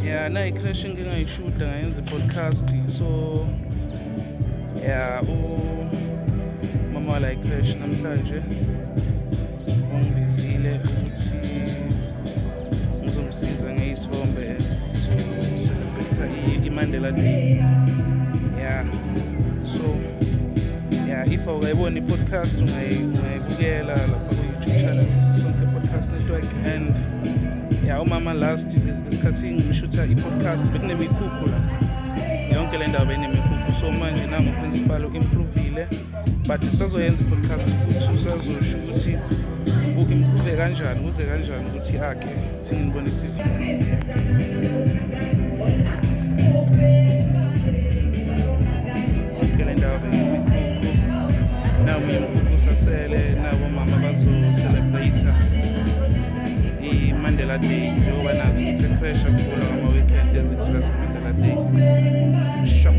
Yeah, nayi crash ngike ngayishuta ngayenza i-podcast. So yeah, umama wala i-crash namhlanje ungibizile ukuthi ngizomsiza ngey'thombe and sizo-celebrate i-Mandela Day. Yeah. So yeah, if awukayiboni i-podcast ungayibukela lapha ku-YouTube channel Sonke Podcast Network. And yeah, umama last lesikhathi ngimshutha i-podcast bekunemikhukhu la, yonke le ndawo benemikhukhu. So manje nangu principal u-improvile, but usazoyenza i-podcast futhi usazosho ukuthi u-improve kanjani, kuze kanjani ukuthi akhe thi nginibonise ividiyo. Yonke le ndawo benemikhukhu, nawo omunye umkhukhu usasele, nabo mama bazo-celebrate i-Mandela Day, njengoba nazi ukuthi e-creche akuvulwa ngama-weekend ezikusasa i-Mandela Day. Sho.